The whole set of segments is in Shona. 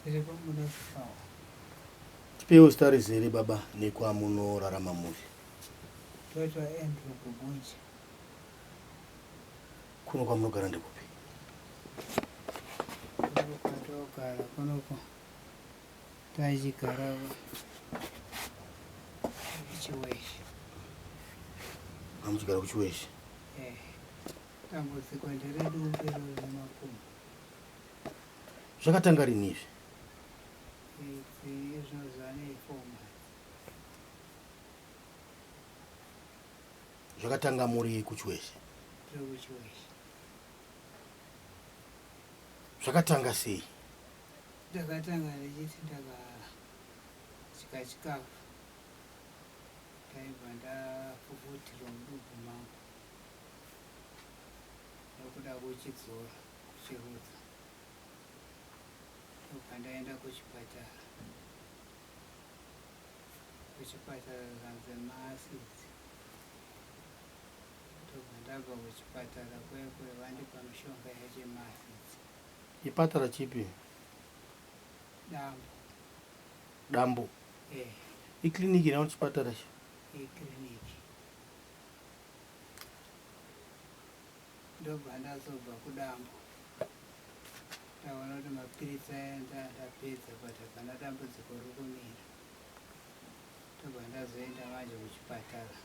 Tiri kwaMunozipawa. Tipeiwo zita rizere baba nekwamunorarama muri. Ndoitwa Andrew Gugunje. Kuno kwamunogara ndekupi? Kuno kwatogara kunoko tachigara kuChiweshe. Mamuchigara kuChiweshe? Eh. Dambudziko nderedumbu iro remakumbo. Zvakatanga rini izvi? Idzi izvino zvane 4 months. Zvakatanga muri kuChiweshe? Tiri kuChiweshe. Zvakatanga sei? Ndakatanga ndichiti ndakadya chikafu ndaibva ndafufutirwa mudumbu mangu nekuda kuchidzora kuchirutsa ndobva ndaenda kuchipatara kuchipatara zvikanzi maacids ndobva ndabva kuchipatara kuye kuye vandipa mishonga yacho yemaacids Chipatara chipi? Dambo. Dambo? Eh. Iclinic here chipatara ichi? Iclinic. Ndobva ndazobva kuDambo. Ndaona kuti mapiritsi aya ndapedza but hapana dambudziko riri kumira. Ndobva ndazoenda manje kuchipatara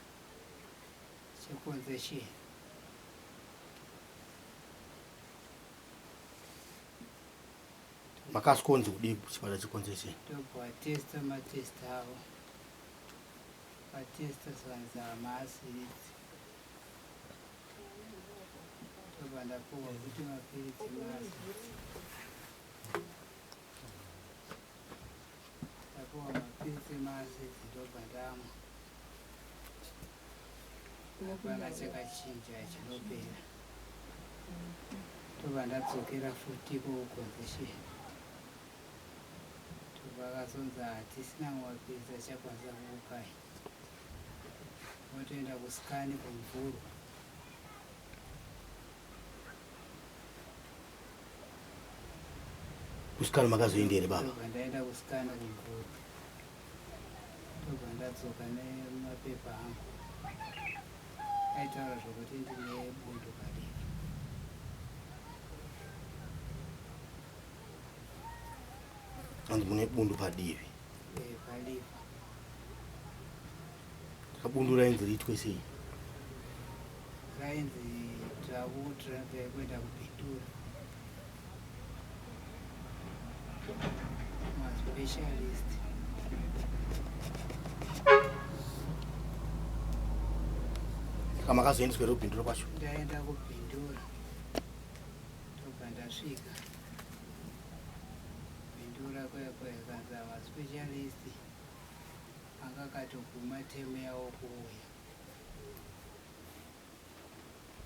cheConcession. Makaskonzi kudii kuchipatara cheConcession? Ndobva vatesta matest avo. Vatesta zvanzi hamaasiridzi. Ndobva ndapuwa kuti mapiritsi maasiridzi. Ndapuwa mapiritsi emaasiridzi ndobva ndamwa. Hapana chakachinja chinopera. Ndobva ndadzokera futi kuconcession. Ndobva akazonzi hatisina mapiritsi achakwanisa kukupai. Votoenda kusikani kuMvurwa. Kusikani makazoenda here baba? Ndobva ndaenda kusikani kuMvurwa. Ndobva ndadzoka nemapepa angu. Aitaura zvokuti ndine bundu padivi. Hanzi mune bundu padivi. Eh, paliva. Saka bundu rainzi riitwe sei? Rainzi takutransfer kuenda kuBindura. Maspecialist. Saka makazoendeswa here kuBindura kwacho? Ndaenda kuBindura. Ndobva ndasvika. Bindura kuya kuya kanzi maspecialist anga akatoguma temu yawo kuuya.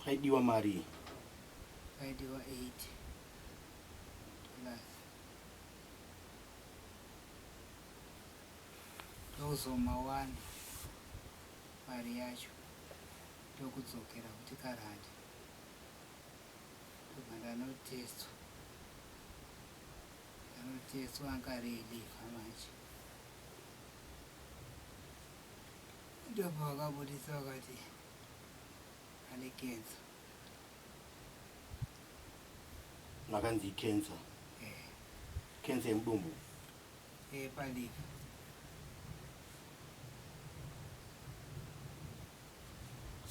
Paidiwa mari? Paidiwa 8 dollars. Ndokuzomawana mari yacho ndokudzokera kuti karandi. Ndobva ndanotestwa. Ndanotestwa anga ari eliver manje. Ndobva vakabudisa vakati ane cancer. Makanzi icancer? Eh. Cancer yemudumbu? Eh, paliver.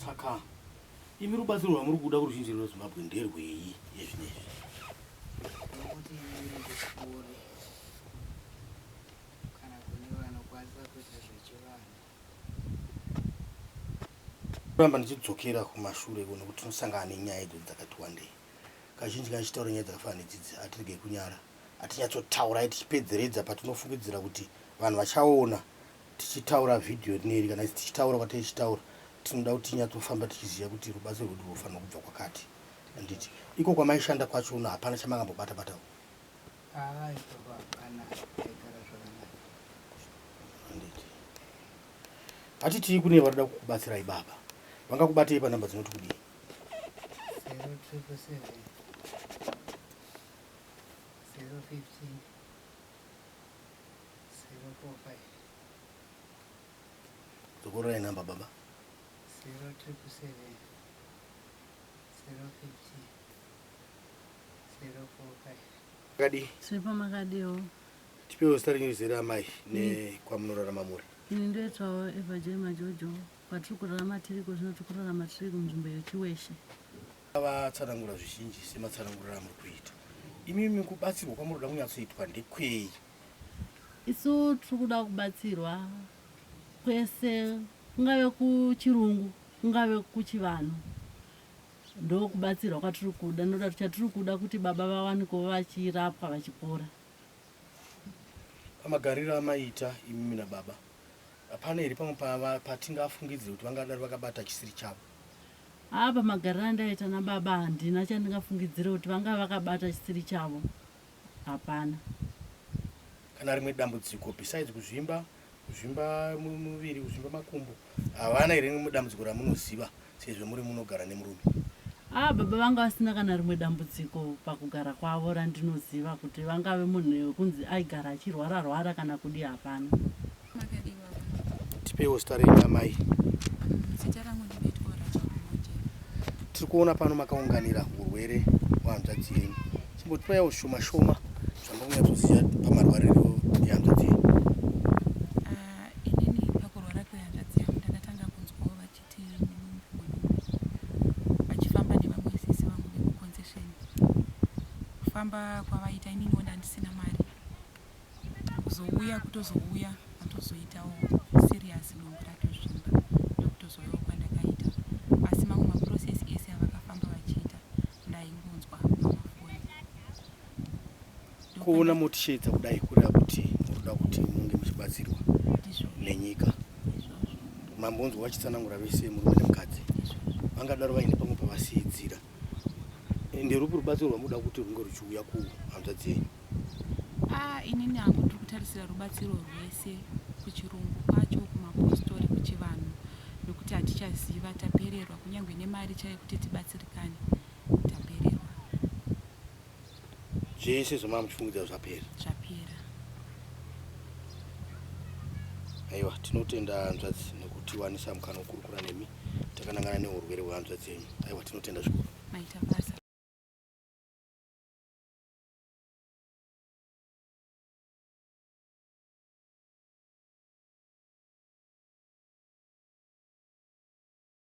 Saka imi rubatsiro rwamuri kuda kuruzhinji rweZimbabwe nderwei yezvinezvi? Nokuti inini ndipore kana kune vanokwanisa kuita zvechivanhu. Kuramba ndichidzokera kumashure kuno kuti tinosangana nenyaya idzodzi dzakati wandei. Kazhinji kana tichitaura nyaya dzakafanana nedzidzi hatiregei kunyara. Hatinyatsotaura tichipedzeredza patinofungidzira kuti vanhu vachaona tichitaura vhidhiyo rineri kana tichitaura kwatei tichitaura tinoda kuti tinyatsofamba tichiziva kuti rubatsiro rwedu rwofanira kubva kwakati. Handiti iko kwamaishanda kwacho uno hapana chamangambobata batawo? Haa ikoko hapana, taigara zvakanaka. Handiti hatitii kune varikuda kukubatsirai baba vangakubatei panhamba dzinoti kudii? 0777 015 45. Dzokororai namba baba. 0777 050 045. Makadii? Tiripo makadiwo. Tipewo zita renyu rizere amai nekwamunorarama muri. Ini ndoitwawo Eva J Majojo. Kwatiri kurarama tiriko zvino tiri kurarama tiri kunzvimbo yeChiweshe. Vatsanangura zvizhinji sematsananguriro amuri kuita. Imimi kubatsirwa kwamunoda kunyatsoitwa ndekwei? Isu tiri kuda kubatsirwa kwese kungave kuchirungu kungave kuchivanhu ndokubatsirwa kwatiri kuda noda chatiri kuda kuti baba vawanikwewo vachirapwa vachipora. Pamagariro amaiita imimi nababa hapana here pamwe patingafungidzire kuti vangadaro vakabata chisiri chavo? Haa pamagariro andaiita nababa handina chandingafungidzire kuti vangave vakabata chisiri chavo hapana. Kana rimwe dambudziko besides kuzvimba kuzvimba muviri kuzvimba makumbo havana here rimwe dambudziko ramunoziva sezvo muri munogara nemurume? Haa baba vanga vasina kana rimwe dambudziko pakugara kwavo randinoziva kuti vangave munhu wekunzi aigara achirwara rwara kana kudii hapana. Makadii baba? Tipeiwo zita renyu amai. Zita rangu ndinoitwa Rachel Monjera. Tiri kuona pano makaunganira urwere hwehanzvadzi yenyu. Chimbotipaiwo shoma shoma zvamunonyatsoziva pamarwariro ehanzvadzi yenyu. Ah, inini pakurwara kwehanzvadzi yangu ndakatanga kunzwawo vachiti mudumbu mudumbu vachifamba nevamwe sisi vangu vekuconcession. Kufamba kwavaita ininiwo ndandisina mari kuzouya kutozouya atozoitawo serious dumbu ratozvimba ndokutozouyawo kwandakaita asi mamwe maprocess ese avakafamba vachiita ndaingonzwa pamafoni. Kuona motisheedza kudai kureva kuti munoda kuti munge muchibatsirwa nenyika. Mambonzwa vachitsanangura vese murume nemukadzi vangadaro vaine pamwe pavasiidzira. Nderupi rubatsiro rwamunoda kuti runge ruchiuya kuhanzvadzi yenyu? Ah, inini hangu ndiri kutarisira rubatsiro rwese kuchirungu kwacho kumapostori kuchivanhu nokuti hatichaziva tapererwa kunyange nemari chaiyo kuti tibatsirikane tapererwa. Zvese zvamava muchifungidzira zvapera? Zvapera. Aiwa, tinotenda hanzvadzi nekutiwanisa mukana wokurukura nemi takanangana neurwere hwehanzvadzi yenyu. Aiwa, tinotenda zvikuru. Maita basa.